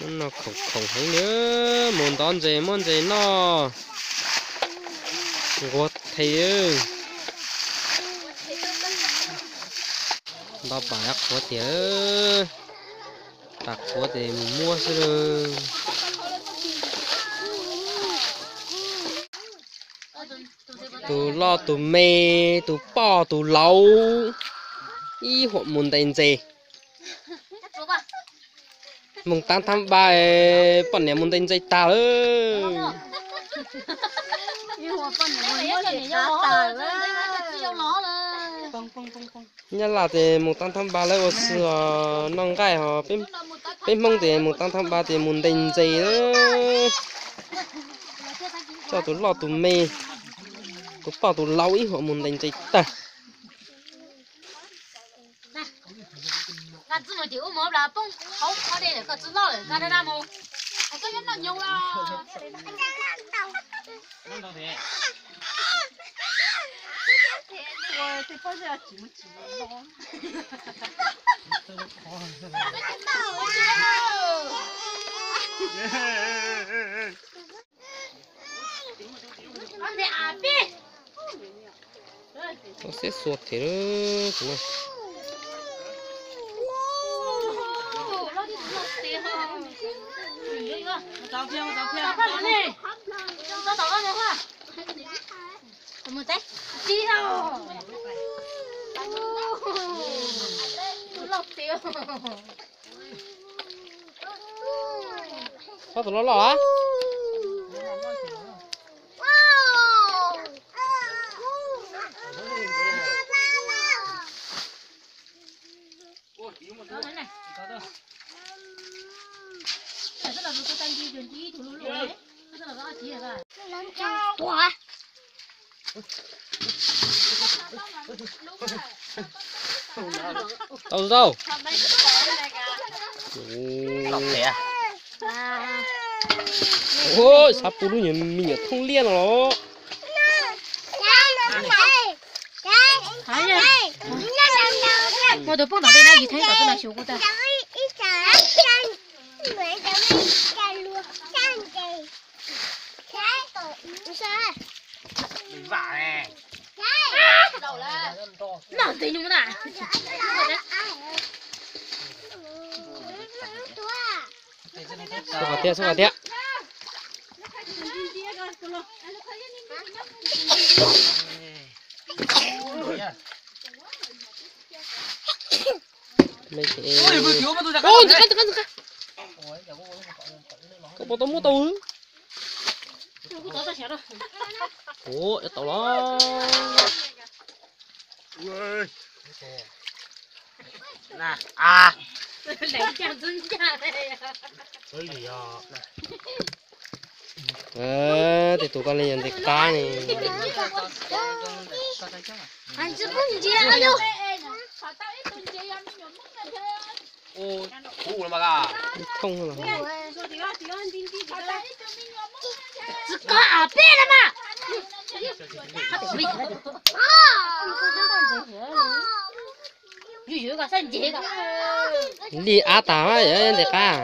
No khoom khoom heev li, mus ntov ntses muab ntses noj nquag thiab. Ntov pam qhuav tiag, tas qhuav ces mus muab xwb. Tus loj tus me, tus poj tus laus, ib huam mus ntes ntses. Moos taab thab npab, poj niam mus ntes ntses tag lawm. Nyab Laj ces moos taab thab npab lawv ua si os, noj nqaij ho, peb Hmoob ces moos taab thab npab ces mus ntes ntses. Coj tus loj tus me, tus poj tus laus ib huam mus ntes ntses tag. Tau xeb xua thiab tus no. Txhob tus loj loj a. Tau tau. Ua, xav pub lub nyuag me nyuam thoob liab no los. Muaj tus poob tom tej na, yus theeb tom tuaj no xyuv kuv tag. Noj ntxiv nyuj na. Xub qhov thiab, xub qhov thiab. Ntxim qab, ntxim qab, ntxim qab. Koj puas tau muab tau? Ua, tau los. Tej tus koj li yog ntxim qab ne. Thooj los. Tsis koj peb na mas. Yus yus koj sab nceg koj. Li ab tas mas ntxim qab.